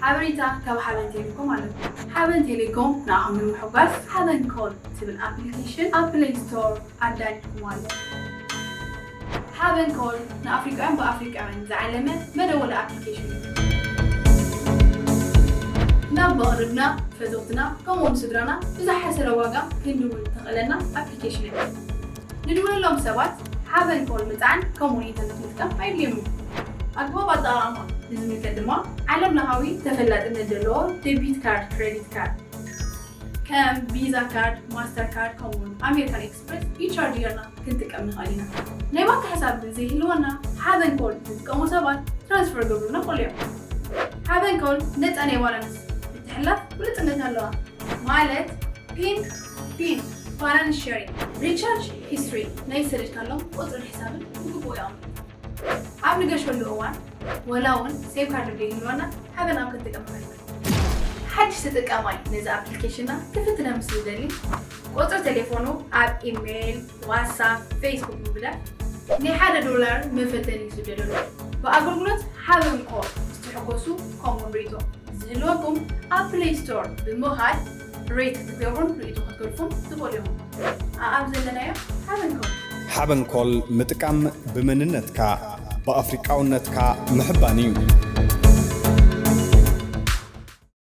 ሓበሬታ ካብ ሓበን ቴሌኮም ኣለኩም። ሓበን ቴሌኮም ንዓኹም ንምሕጓስ ሓበን ኮል ትብል ኣፕሊኬሽን ኣብ ፕሌይ ስቶር ኣዳሊኹም ኣሎ። ሓበን ኮል ንኣፍሪቃውያን ብኣፍሪቃውያን ዝዓለመ መደወሊ ኣፕሊኬሽን እዩ። ናብ መቕርብና፣ ፈተውትና ከምኡውን ስድራና ብዝሓሰረ ዋጋ ክንድውል ተኽእለና ኣፕሊኬሽን እዩ። ንድውለሎም ሰባት ሓበን ኮል ምጽዓን ከምኡውን ኢንተርነት ምጥቃም ኣየድልዮም እዩ። ኣግባብ ኣጠቓቕማ ንዝምልከት ድማ ዓለም ለኻዊ ተፈላጥነት ዘለዎ ዴቢት ካርድ፣ ክሬዲት ካርድ ከም ቪዛ ካርድ፣ ማስተር ካርድ ከምኡውን ኣሜሪካን ኤክስፕረስ ኢቻርጅ ጌርና ክንጥቀም ንኽእል ኢና። ናይ ባንክ ሕሳብ ዘይህልወና ሓበን ኮል ዝጥቀሙ ሰባት ትራንስፈር ገብሩና ክእሉ እዮም። ሓበን ኮል ነፃ ናይ ባላንስ ምትሕልላፍ ብሉፅነት ኣለዋ። ማለት ፒን ፒን ባላንስ ሼሪንግ፣ ሪቻርጅ ሂስትሪ፣ ናይ ዝሰደድካሎም ቁፅርን ሕሳብን ብግቡእ የቐምጥ። ኣብ ንገሸሉ እዋን ወላ እውን ሴም ካርድ ዘይህልወና ሓበን ኣብ ክንጥቀም ንኽእል ኢና። ሓድሽ ተጠቃማይ ነዚ ኣፕሊኬሽንና ክፍትነ ምስ ዝደሊ ቁፅሪ ቴሌፎኑ ኣብ ኢሜይል፣ ዋትሳፕ፣ ፌስቡክ ምብዳል ናይ ሓደ ዶላር መፈተኒ ይስደደሉ። ብኣገልግሎት ሓበን ኮል ምስ ትሕጎሱ ከምኡውን ርእይቶ ዝህልወኩም ኣብ ፕሌይ ስቶር ብምኻድ ሬት ክትገብሩን ርእይቶ ክትገድፉን ትኽእሉ ኢኹም። ኣኣብ ዘለናዮ ሓበን ኮል። ሓበን ኮል ምጥቃም ብመንነትካ ብኣፍሪቃውነትካ ምሕባን እዩ።